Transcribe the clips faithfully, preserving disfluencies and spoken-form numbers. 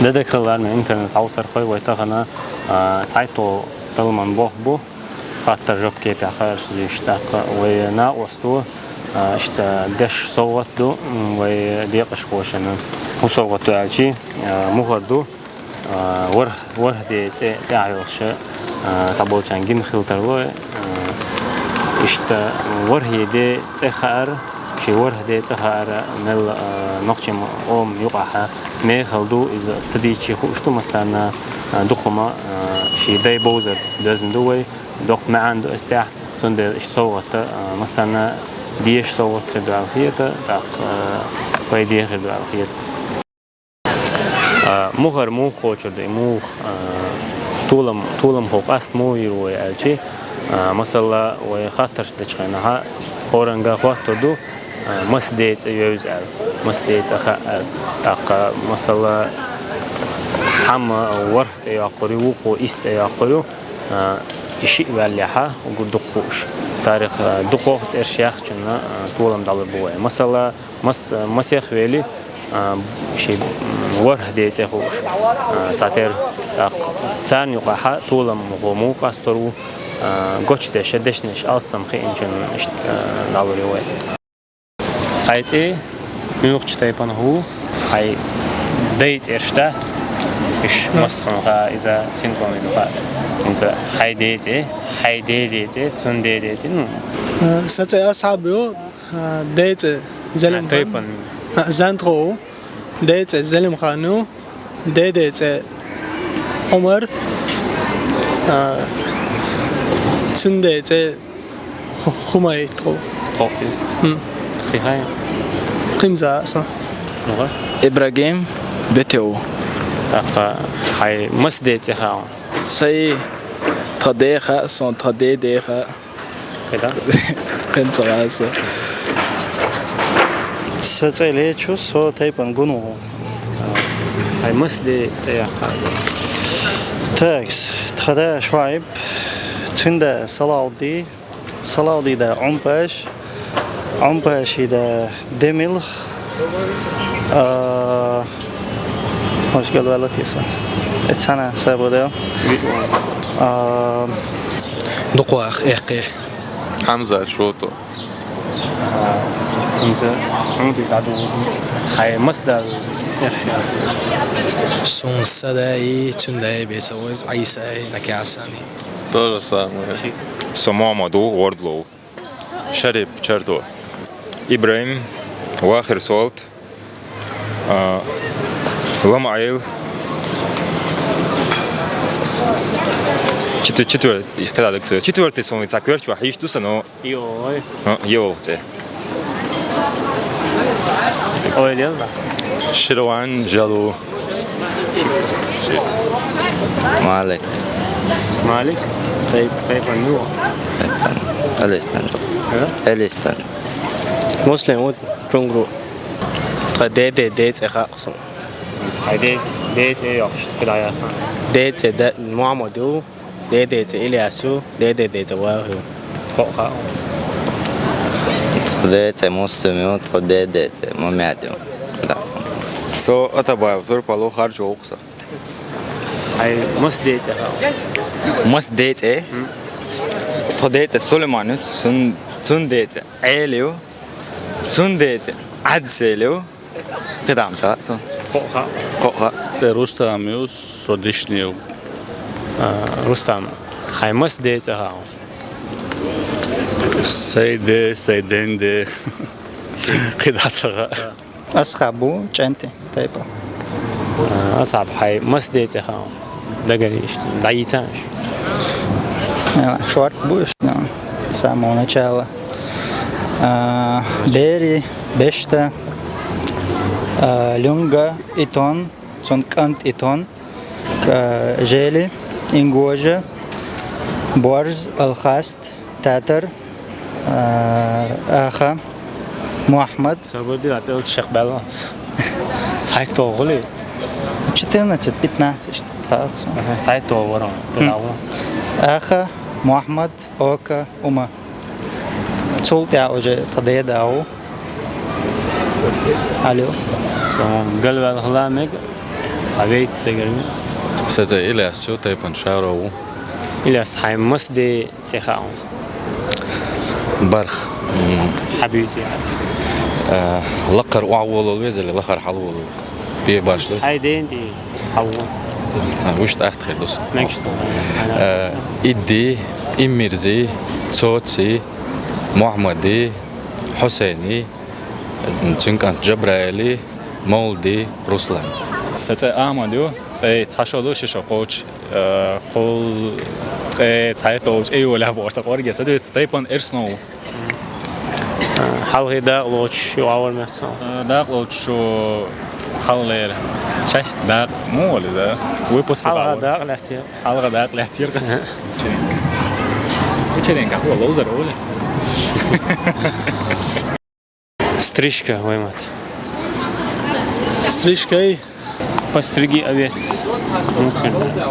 Дедек хилар ма интернет хьовсархой вай тахана, а, цхьайтто талман бох бу, хаттар жоп кепехь хаарш зуьйш тӀаккха вай накъосто, а, иштта деш совгӀат ду, м, вай декъашхошана. ХӀун совгӀат ду аьлчи, а, мухӀар ду, а, ворхӀ, ворхӀ де цӀе тӀехь йолуша, а, цхьаболчарна гина хила тарло, а, иштта ворхӀе де цӀе хаар, ши ворхӀ де цӀе хаар мел, а, нохчийн къоман юкъахь мехала ду, иза ца дийцича хууш ду массарна, а, дукха хӀума, а, ши дай бовзарца доьзна ду вай, доккха маьӀна ду эс тӀехь, цундела иштта совгӀат, а, массарна дезаш совгӀат хир ду аьлла хета, тӀаккха, а, пайде хир ду аьлла хета. А, мухӀар муха кхочур ду, и муха, а, толам, толамхо къаста муха йийр ву вай аьлчи, а, масала, вай хаттарш дечу хенахь, хӀоранга хоттур ду, а, маса де цӀе йовза аьлла, маса де цӀе хаьа аьлла. ТӀаккха, масала, цхьамма ворхӀ цӀе йоккхур ю, вукхо исс цӀе йоккхур ю, а, и шиъ ваьллехь, уггар дукха хууш. Царах, а, дукхох цӀерш яхчунна, а, толам дӀалур бу вай. Масала, мас-, масех вели, а, ши, м, ворхӀ де цӀе хууш, а, цхьатера, тӀаккха царна юкъахь толамхо муха къастор ву, а, гочдеш, дешнаш алсам хиъначунна иштта, а, дӀалур ю вай. Хьайн цӀе муьлхачу тайпанах ву, хьайн дай цӀераш дац, уьш массо хьуна хаьа, иза синкъомиг хаьа. ХӀинца хьайн де цӀе, хьайн де де цӀе, цуьнан де де цӀе, ну. Э, сан цӀе Асхьаб ю, э, де цӀе Зелимхан. Тайпан. Э, Зантхо ву. Де цӀе Зелимхан ю, де де цӀе Ӏумар, а, цуьнан де цӀе Ху-, Хумайт ву. Хокки. М. Кхин хьан? Кхин сан. Ну-ха. Ибрагим Бетев. ТӀаккха хьайн маса де цӀе хаьа? Сайн тхан де хаьа, сон тхан де де хаьа. Кхин ца хаьа сан. Сан цӀе Лечу, со тайпан Гуну ву. Хьайн маса де цӀе яххьа? Такс, тхан да Шуайб, цуьнан да Салалди, Салалди да Ӏумпаш, Ӏумпаши да Демилх, а, хӀорш галваьлла теса. Э, цхьана сабо дел. А, Дукхох эккхий. Хьамзат Шото. ХӀинца хьуна тӀе дӀадугӀу. Хьайн маса да цӀераш яххьа? Суна сан дай, цуьнан дай бен ца веза, Ӏийсай, Накясани. То же самое. Со Мухьаммад ву, Вордлов. Шарип Чардо. Ибрахим, Вахир Солт, а, Ламаил. Четвер-, четвер-, четвёртый сон цхьа коьртачохь йиш ду сан, но... Йой. А, йолу цӀе. Ой, лела. Ширван Жалу. Малик. Малик? Тайп-, тайпан мила? Элистан. А? Элистан. Муслим ву, Чунгу. Тхан де де де цӀе хаьа суна. Хьайн де, де цӀе йоккхуш, кхидӀа яххьа. Де цӀе да-, Мухьаммад ю. Де де цӀе Ильяс ю, де де де цӀе Вахи ю. Кхоъ хаьа. Тхан де цӀе Муслим ю, тхан де де цӀе Мамед ю. КхидӀа сан. Со Атабаев Турпал ву, Харжо ву-кх со. Хьайн маса де цӀе хаьа? Маса де цӀе? М. Тхан де цӀе Сулайман ю, цун, цун де цӀе Ӏели ю, цун де цӀе Ӏадсели ю. КхидӀа ца хаьа суна. Кхоъ хаьа. Кхоъ хаьа. Э, Рустам ю, со Дишни ю. А, Рустам, хьайн маса де цӀе хаьа? Сайде, Сайденде. КхидӀа ца хаьа. Асхьаб ву, ЧӀенти тайпа. А, Асхьаб, хьайн маса де цӀе хаьа? Дагарийша, дӀайийца аша. Э, шорт бу уьш, ну, с самого начала. А, Бери, Бешта, а, Люнга, Итон, цуьнан кӀант Итон, а, Жели, Ингожа, Борз, Алхаст, Татар, а, Аха, Мухьаммад. Сагоди ател шек белла. Сайт тогули. Четырнадцать, пятнадцать, так, всё. Аха, сайт тогура. М. Аха, Мухьаммад, Ока, Ума. Цул тӀаьхьа уже тхан деда ву. Алло. Со галваьлла хила мега. Цхьа вейт дагар ву. Са цӀе Ильяс ю, тайпан Шаро ву. Ильяс, хьай мас де цӀе хаун? БархӀ. М. Хьабуьйцу яхь. Э, лакхара охьаволал веза или лахара хьалволал? Бе башла. Хьай ден ди хьалво. А, вуш тӀахт хедус. Мегаш ду. Э, Идди, Иммирзи, Цоци, Мухьаммади, Хьусейни, цуьнан кӀант Джабраили, Мовлди, Руслан. Са цӀе Ахьмад ю, ткъе цхьа шо ду, ши шо кхочу, э, кхул ткъе цхьайтталгӀачу июлехь бохуш сан къорге ца дуьйцу, тайпан эрсанов ву. Хьалхе дакъа лоцуш ю гӀавар мех цхьа. Э, дакъа лоцуш ю хьалхалера. Часть дакъа, ну, вали, да? Выпуск хьалха дакъа лаьцна. Хьалха дакъа лаьцна. Вечеринка. Вечеринка, хӀу, лоузар, оли? Стрижка, вай мат. Стрижка, эй. Постриги овец. Ну, когда.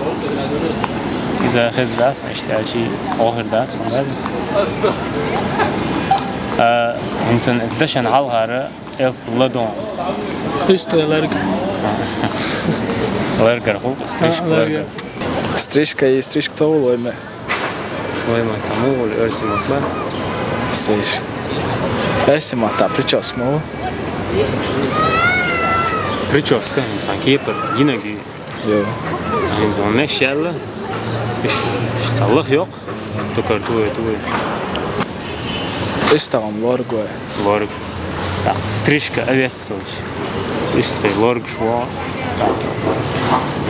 Иза хез дац, а что, ачи охер дац, он дац. А, он цен, дашан хьалхара, элп ладон. Истой ларг. Ларгар, ху, стрижка, а, ларгар. Ларгар. Стрижка и стрижка цовулой ме. Вай ма, кому воль, эрсимат ма? Стриж. Эрсимат, а причёс ма? Причёска, сан кепар, йинаги. Йо. Ин зон меш ялла. Иш, иш таллах йок. Тукар туе, туе. Истагам лоргой. Лорг. Так, стрижка овец, короче. Истый лорг шуо. Так.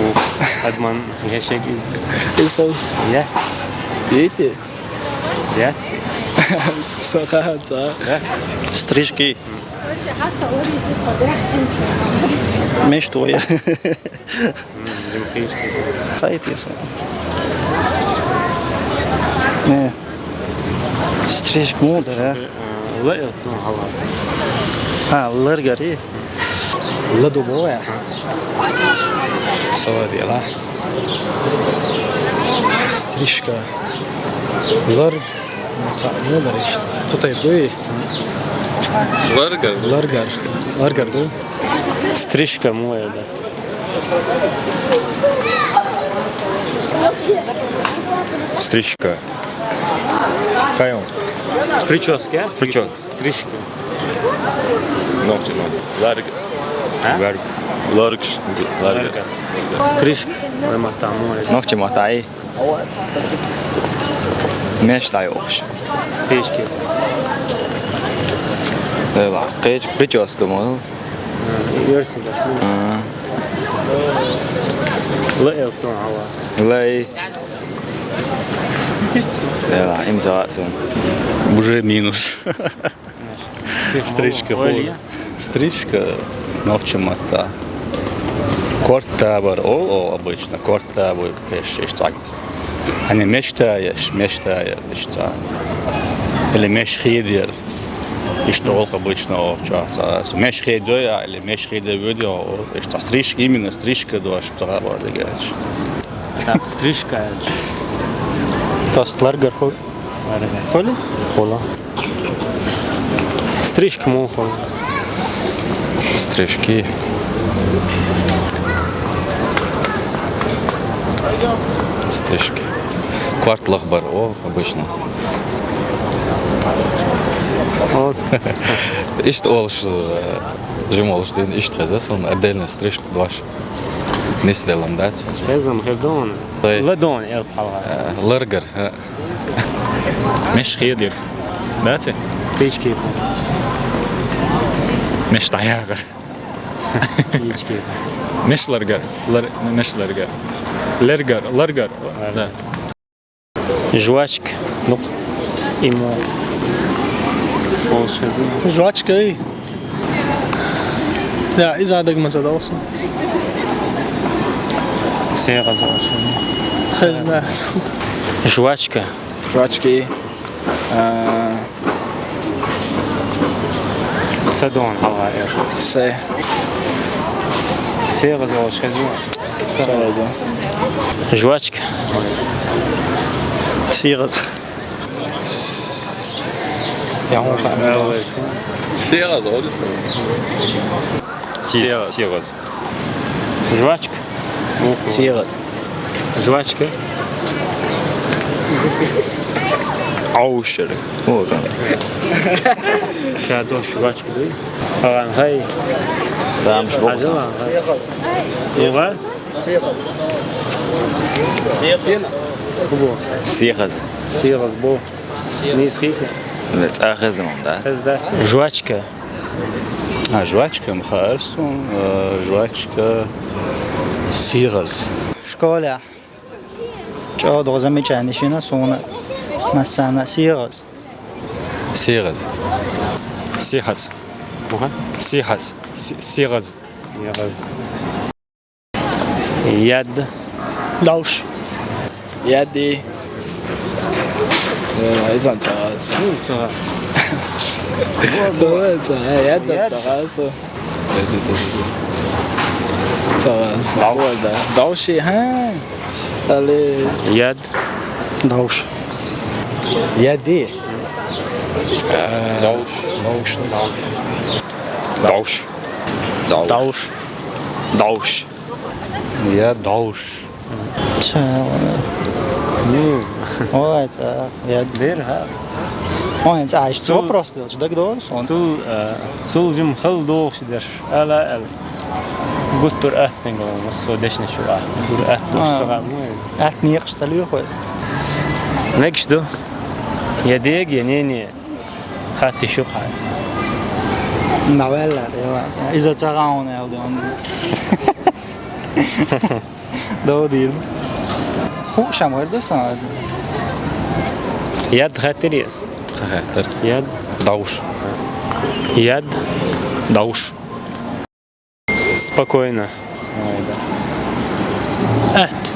О, адман яшек из. Исал. Я. Видите? Яцты. Саха, ца. Да? Стрижки. Меш твоя. М, дим хиш. Хайт яса. Не. Стрижка мудра. Э, э, ла, э, ну, хала. А, ларгари. Ладу бо я. Сова дела. Стрижка. Лар. Ца, ну, лариш. Цутай дуй. Ларгар. Ларгар. Ларгар ду. Стрижка моя, да. Стрижка. Кайон. Прическа, а? Причёс. Стрижка. Ногти, ногти. Ларг. А? Ларг. Ларг. Ларг. Ларг. Стрижка. Ой, мата, море. Ногти матай. Мештай охш. Стрижки. Эва, кеч прическа мол. Йорси даш. А. Ла элтон ала. Лай. Эва, им цаатсун. Уже минус. Стрижка хула. Стрижка нохча матта. Корта бар ол, о, обычно. Корта бар, еш, еш, так. Они мечтаешь, мечтаешь, так. Или меш хидер. Ишта ол обычно, о, чё, ца, меш хидер, а, или меш хидер видео, о, ишта стрижка, именно стрижка дош, ца, бар, дегаш. Так, стрижка. Тостлар гарху. Хули? Хула. Стрижка мун хула. Стрижки. Стрижки. Кварт лахбар ол обычно. Ол. Ишт олш, э, жим олш дин ишт хеза, сон отдельно стрижка дваш. Нис делам, да? Хезам, хедон. Ладон, эл палга. Э, ларгар, э. Меш хедир. Дац? Печки. Меш таягар. Печки. Меш ларгар. Лар-, меш ларгар. Лергар, ларгар. Да. Жвачка. Ну, ему. Жвачка, эй. Да, из адагмаза да олсун. Сегъаза олсун. Хезна. Жвачка. Жвачки. А. Садон хала. Се. Сегъаза олсун. Сегъаза. Жвачка. Сегъаза. Я он. Сегъаза олсун. Сегъаза. Сегъаза. Жвачка. Сигъаз. Жвачка. Аушер. Вот он. Ша дохуш жвачка дуй. Агъан хай. Самш бо. Хаза ва, хай. Сигъаз. Сигъаз. Сигъаз. Бо. Сигъаз. Сигъаз бо. Нийса хика. ЦӀа хеза, да? Хеза, да. Жвачка. А, жвачка, ма хаарсун, э, жвачка, сигъаз. Школе. ЧӀоагӀа замечание шина суна. Массана сигъаз. Сигъаз. Сигъаз. Муха? Сигъаз. Си-, сигъаз. Сигъаз. Яд. Давш. Яди. Э, изан цагас. Ну, цагас. Давай, цагас. Яд. Яд. Цагас. Цагас. Давай, да. Давши, ха? Али. Яд. Давш. Яди. Давш. Давш. Давш. Давш. Давш. Я Дауш. Ца, вана. Ну. Ой, ца, я. Дер, ха? Ой, ца, а что Цул- вопрос делаешь? Дагдош, он. Цул, э, цул жим хал дохш дер. Ала, ал. Гуттур аттен гол, массо дешне шу а. Гур ат А. Дохш цагам, ну. Ат не хш цалю хой. Некш ду. Я дег, я не, не. Хатти шу хай. Навелла, я. Иза цагаун элдон. Додир. Ху шамар да сан. Яд хатирес. Ца хатир. Яд. Дауш. Яд. Дауш. Спокойно. Эт.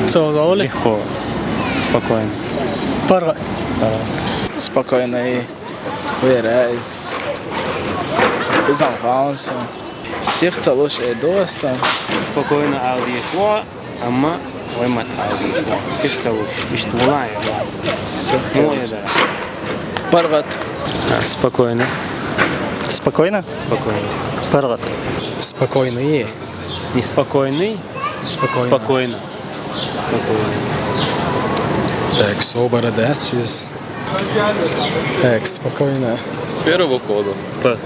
Цо золи. Легко. Спокойно. Паргат. Паргат. Спокойно и вера из, из анфаунсо. Сих цалуш э доста. Спокойно алдиш ва, амма вай мат алдиш ва. Сих цалуш. Ишт вулан я. Сих цалуш. Моя да. Паргат. А, спокойно. Спокойно? Спокойно. Паргат. Спокойный. Не спокойный? Спокойно. Спокойно. Спокойно. Так, собора, да, тиз. Так, спокойно. Первого кода. П.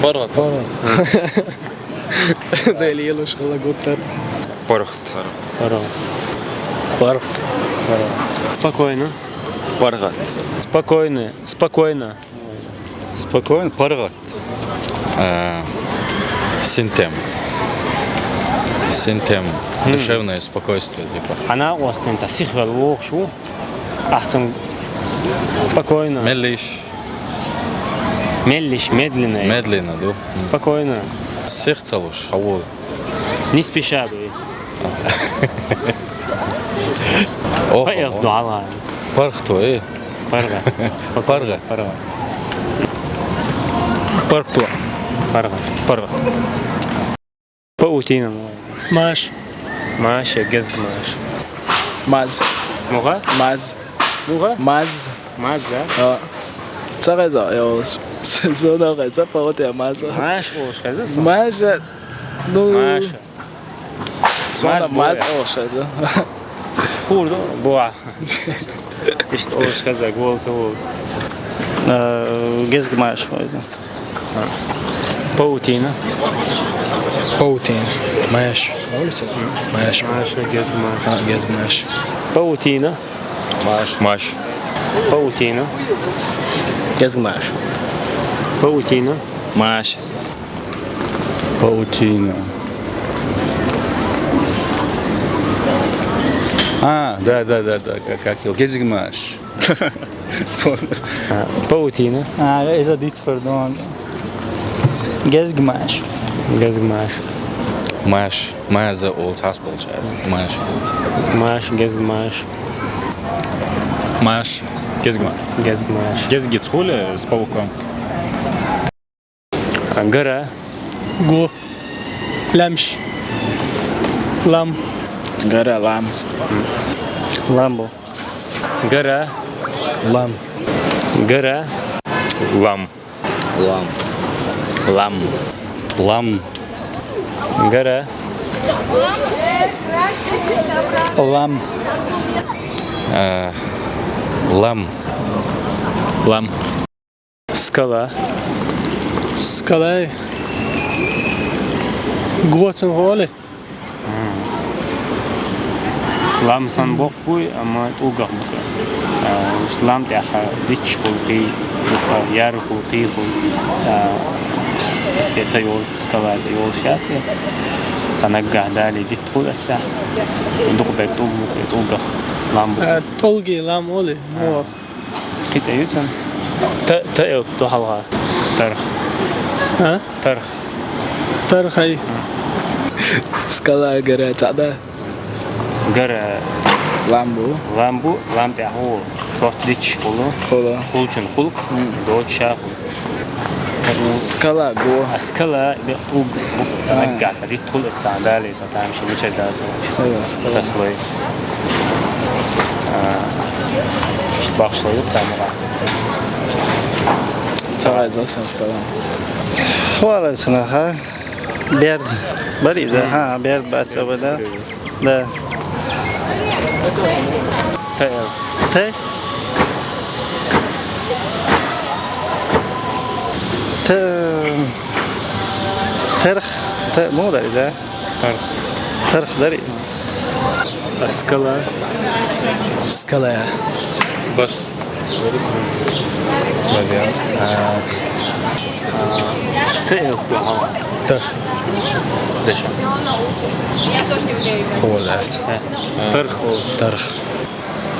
Паргат. Паргат. Да, или елуш халагуттар. Паргат. Паргат. Паргат. Спокойно. Паргат. Спокойно. Спокойно. Спокойно, паргат. Э, синтем. Синтем. Душевное спокойствие, типа. Ана остен ца сих вел вохшу. Ахтун спокойно. Меллиш. Меллиш, медленно. Медленно, ду. Спокойно. Сих цалуш, хавул. Не спеша, бе. Ох, Паэл ох. Дуала. Паргто, э. Парга. Парга. Парга. Паргто. Парга. Парга. Паутина. Маш. Маш, я гезг маш. Маз. Муга? Маз. Муга? Маз. Маз, да? А. Цагаза, я. Сона газа паутя маз. Маш, ош, газа. Маш. Ну. Маш. Сона маз, маз оша, да. Хурдо, буа. Ишт ош газа, гол то. Э, гезг маш, вайза. Паутина. Паутина. Маш. Улица? Маш. Маш, гезг маш. А, гезг маш. Паутина. Маш. Маш. Паутина. Гезг маш. Паутина. Маш. Паутина. А, да, да, да, да, как, как его? Гезгмаш. Вспомнил. А, паутина. А, из-за дицлер, да. Гезгмаш. Гезгмаш. Маш. Маш за олд hospital чар. Маш. Маш, гезгмаш. Маш. Гезгмаш. Гезгмаш. Гезгиц хули с пауком? Гара. Гу. Ламш. Лам. Гара лам. Ламбо. Гара. Лам. Гара. Лам. Лам. Лам. Лам. Гара. Лам. Э, лам. Лам. Скала. Скала. Го цун гӀоли. Лам санна боккха буй, амма тӀулгах бу-кх. А, уж лам тӀехь дитт хул, кхий, дукха яр хул, кхий хул. А, эсте ца йолу, скала тӀе йолуш яц. Цхьа наггахь далий дитт хул эццехь. Дукха берг тӀулг бу-кх, тӀулгах лам бу. А, тӀулгий лам олий, а, муха? Кхин цӀе ю цуьнан? Т, Т элп ду хьалха. Тарх. А? Тарх. Тархай. Скала гара цхьаъ да? Гара. Лам бу. Лам бу, лам тӀехь хул. Шорта дитт хул. Хул. Хулчун хул. М. Доцуш хул. Скала го. А скала бехтуг бу. А. Наггахь цхьа дитт хул эццехь далий. Ца там ши мича дац. Ой, ас. Таслой. А, бахшлой цамга. Ца вайза сан скала. Хвала цунаха. Берд. Бари, да? Мгм. А, берд бац, а, да. Да. Т Л. Т? Т, Терх. Т, ну, да, да. Тарх. Тарх дари. Скала. Скала. Бас. Мадьяр. А. Т Л. Т. Дальше. Хвалац. Тарх. Тарх.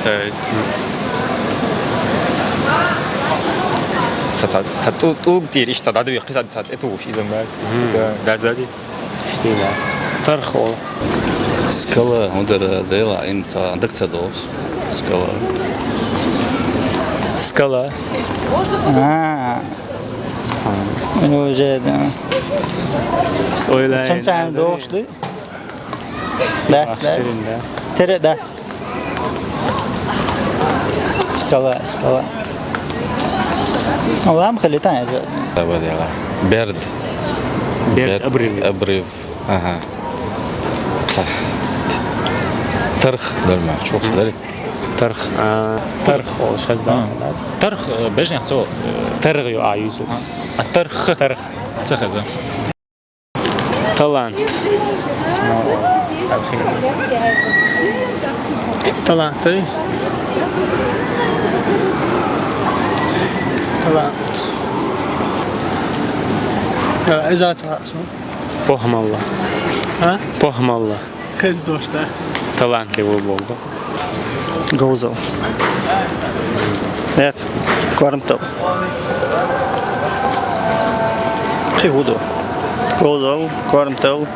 Эй. Ца, ца, ца, ту, ту, тири, иштта дӀадуьйху, ца, ца, тӀе тухуш, иза мас. Мгм. Да. Дас дади. Иштта, да. Тархо. Скала, удар, дела, им ца, дак ца дос. Скала. Скала. А. Уже, да. Ойлай. Цанцан дошли. Дац, дац. Тера дац. Скала, скала. Лам халитан я. Давай, давай. Берд. Берд, берд, обрыв. Обрыв. Ага. Ца. Тарх, дарма, чух, дари. Тарх. А, тарх, о, сейчас, да. А. Тарх, э, бежнех цо, э, тарх ю а юзу. А тарх. Тарх. Ца хаза. Талант. Талант, эй? Талант. Э, иза ца хасу. Похмалла. А? Похмалла. Хез дош, да? Талантливый болду. Говзал. Нет, кормтал. Кхи хӀу ду? Говзал, кормтал.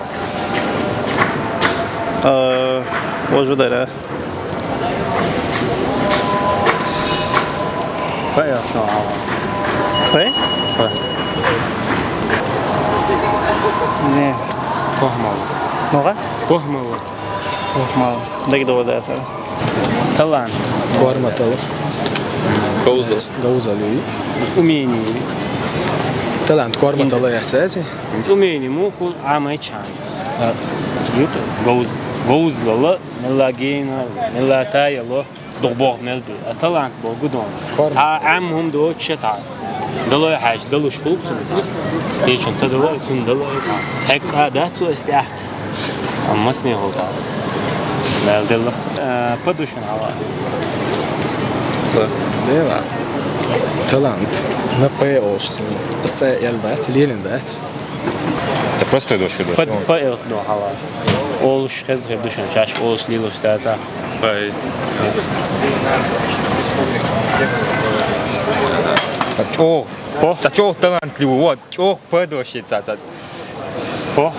Э, вожу дара. П Л. П? П. Не. Похмал. Нога? Похмал. Похмал. Даг догадаться. Талант. Корматал. Говзал. Говзал ю. Умение. Талант корматал яхцаьти? Умение мухул амайчан. А. Ют говз-, говзала, мелла гена, мелла таяла. Духбох мел ду. А талант бо гудон. Корм. Цхьа Ӏам хӀума доцуш цхьа. Далой хьаьжа, далуш хӀума цунна цхьа. Течун ца далой, цунна далой цхьа. Хьекъа дац цо эс тӀехь. Амма сне хӀу цхьа. Мел делла. Э, падушин хьава. П. Дела. Талант. На П олуш. Ас цӀе ял дац, лелин дац. Это простой дождь, дождь. По, по, э, ну, хала. Олуш хеза хир ду шуна, шаьш олуш лелош дац. Ай. ЧӀогӀа. По? Ца чӀогӀа талантливый, вот, чӀогӀа П дождь ца, ца. По?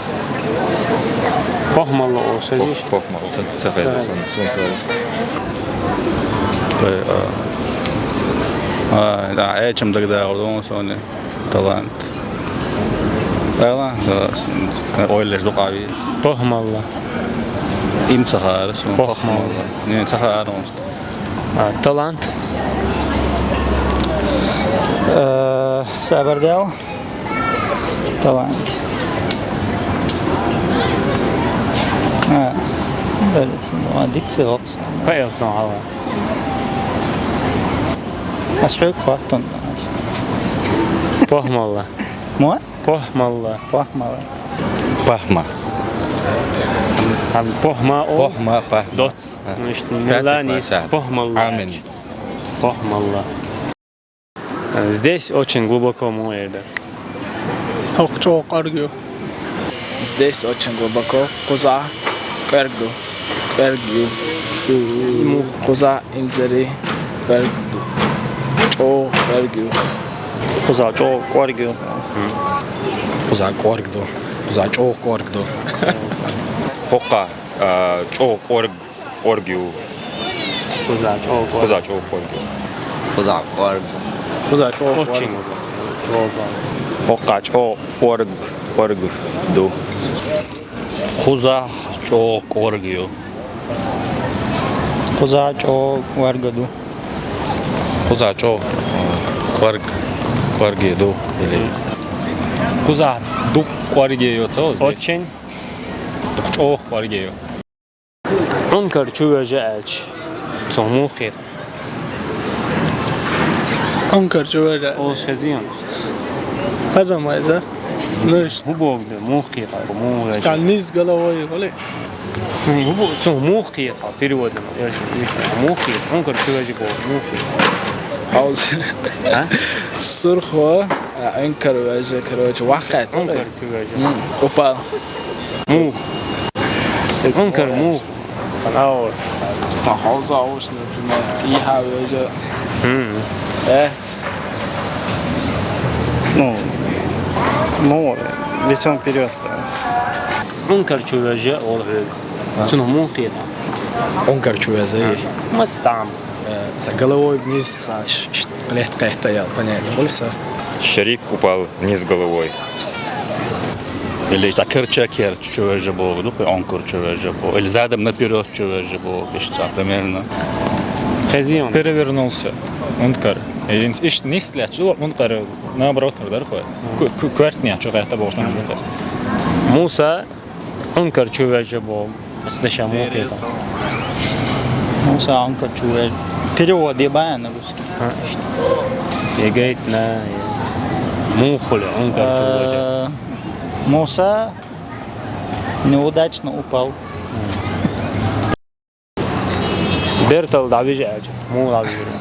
Похмалла олуш хезиш? Пох-, похмалла. Ца, ца хеза сон, сон ца. П, а. А, да, э, чем тогда, вот он, сон. Талант. Талант, да, с-, с-, ойлаш дукъави. Похмалла. Им ца хаарас, похмалла. Похмалла. Не, ца хаарас. А, талант. Э, сабар дел. Талант. Ма дицци вокс. Паэлтон ала. Ас хьоьга хоттун. Похмалла. Мо? Похмалла. Похмалла. Пахма. Там похма о. Похма, пахма. Доц. А. Ну, что, пятый меланис класс, а. Похмалла. Амин. Похмалла. Здесь очень глубоко, мой ребят. Хьалха чӀогӀа кӀорг ю. Здесь очень глубоко. Кхузахь кӀорг ду. КӀорг ю. Кхузахь инзаре кӀорг ду. ЧӀогӀа кӀорг ю. Кхузахь чӀогӀа кӀорг ю. Кхузахь кӀорг ду. Кхузахь чӀогӀа кӀорг ду. ХӀокхахь, а, чӀогӀа кӀорг КӀорг ю. Кхузахь чӀогӀа кӀорг. Кхузахь чӀогӀа кӀорг ю. Кхузахь кӀорг. Кхузахь чӀогӀа кӀорг. Очень. ХӀокхахь чӀогӀа кӀорг, кӀорг ду. Кхузахь чӀогӀа кӀорг ю. Кхузахь чӀогӀа кӀорг ду. Кхузахь чӀогӀа, э, кӀорг, кӀорг ю или. Кхузахь дукха кӀорг ю, цо здесь. Очень. Дукха чӀогӀа кӀорг ю. Ӏункар чу вежа аьлча, цунах муха кхета? Ӏункар чу вежа. Олуш хезий? Хаза ма иза. Ну, ш- ХӀун боху ду, муха кхета, муха вежа? Ста низ головой, холи? ХӀун бу-, цунах муха кхета, перевод ма, я ш-, я ш-, муха кхета, Ӏункар чу вежа боху, муха кхета? Пауза. А? Сурхо, а, Ӏункар вежа, короче, вахкхет. Ӏункар чу вежа. М, упал. Мух. Ӏункар мух. Сан аур. Сан хьовза ауш, например, тӀехьа вежа. Мгм. Э. Ну, ну, лицом вперёд. Ӏункар чу вежа, олу хьоьга. А? Цунах муха кхета? Ӏункар чу вежа, э. Ма сам. Э, сан головой вниз, сан ш-, ш-, лет кхетта ял, понятно, хуьлу сан? Шерик упал вниз головой. Или ишта кар чу вежа боху ду, Ӏункар чу вежа боху. Или задом наперёд чу вежа боху, ишта, примерно. Хезий? Перевернулся. Ӏункар. Иш-, ишта низ лаьцна, Ӏункар, наоборот, хир дара хой. Ку-, ку-, коьртанехь чу кхетта бохуш, нах ду. Муса Ӏункар чу вежа боху. Ас дешан муха кхета? Муса Ӏункар чу вежа. Перевод е баьхна на русский. А. Егайтна, муха хуьлу Ӏункар чу вежа? Э, Муса неудачно упал. Бертал дӀавижа аьлча, муха дӀавижира?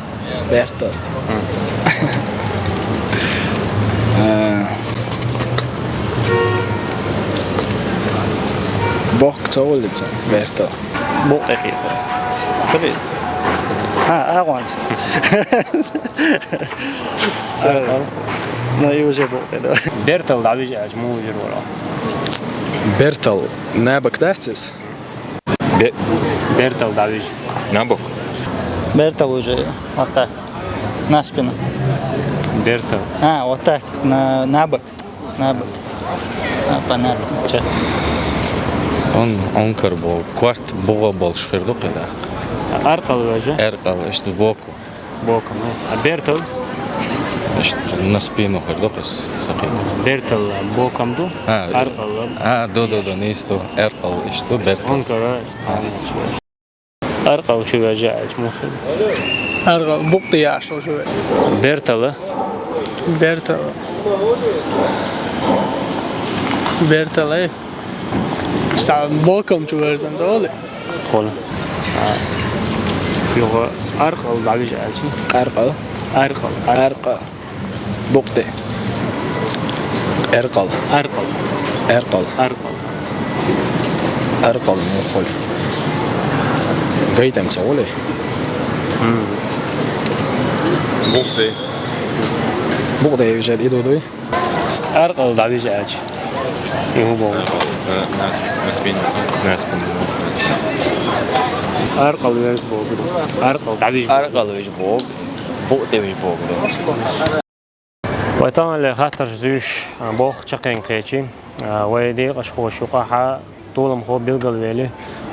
Бертал. М. Э, бохка ца воллица, бертал. Букъ тӀе кхетара. Блин. А, агӀонца. Ца-, ну и уже букъ тӀе, да. Бертал дӀавижа аьлча, муха вижира вара? Бертал набок дац иза? Бе- Бертал дӀавижа. На бок. Бертал уже вот так. На спину. Бертал. А, вот так. На, на бок. На бок. А, понятно. Чё? Он, Ӏункар боху. Корта бухахь болуш хир ду кхидӀа. Аркъал вежа? Аркъал, ишта боком. Боком, э. А бертал? Ишта на спину хир ду кхуьнан сакхета. Бертал боком ду? А, аркъал. А, ду, ду, ду, нийса ду. Аркъал ишта ду, бертал. Ӏункар, а, аркъал чу вежа аьлча муха хир? Аркъал букъ тӀе яхаш долу чу вежа. Бертал. Бертал. Бертал, э. Сан боком чу вежа ца волу? Хуьлу. А. Юха аркъал дӀавижа аьлча? Аркъал. Аркъал. Аркъал. Букъ тӀе. Аркъал. Аркъал. Аркъал. Аркъал. Аркъал муха хуьлу? Гайтам ца волу? М. Букъ тӀе. Букъ тӀе вижар и ду дуй? Аркъал дӀавижа аьлча. И хӀун боху? Э, нас-, на спину. На спину. Аркъал вежа боху. Аркъал дӀавижа. Аркъал вежа боху. Букъ тӀе вижа боху. Вай таханлера хаттарш зуьйш, а, болх чаккхенга кхечи. А, вай декъашхоша юкъахь толамхо билгалвели.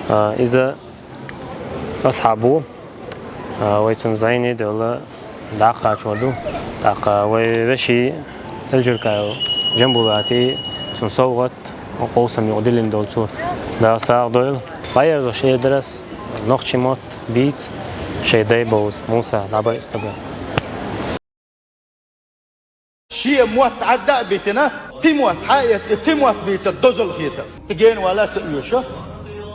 А, иза асхьаб ву. А, вай цунна зӀене а девлла, дӀакхачор ду. ТӀаккха вай вешин Эльжуркаев Жамбулата цунна совгӀат, къовсам юкъа диллина долу цо Дала сагӀа дойла. ДӀаерзош эр дара ас, нохчийн мотт бийца шоай дай бовза, Муса, дӀабайса стага. Шен мотт Ӏадда а битина, кхы мотт хьаэца, кхы мотт бийца дозалла хетар. Кхы гена вала ца оьшу.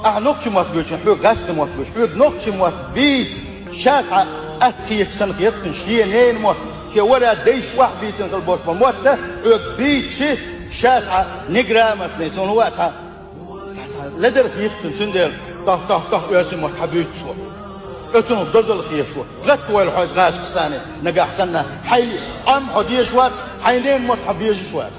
Ахьа нохчийн мотт буьйцу, хьоьга гӀазкхийн мотт буьйцу, хьоьга нохчийн мотт бийца. Ша цхьа атта хеташ санна хеташ, шен ненан мотт, шен вара дайша охьабийцина хила болуш болу мотт, хьоьга бийцича, ша цхьа неграмотный, суна вац хьа. Цхьа-цхьа ледара хеташ цуьнан, цундела, тох, тох, тох, оьрсийн мотт хьан буьйцуш ву. Оцунах дозалла хеташ ву. ГӀатта войла хьо иза гӀазкхаша санна, нагахь санна, хьайн къам хьо дезаш вац, хьайн ненан мотт хьо безаш вац.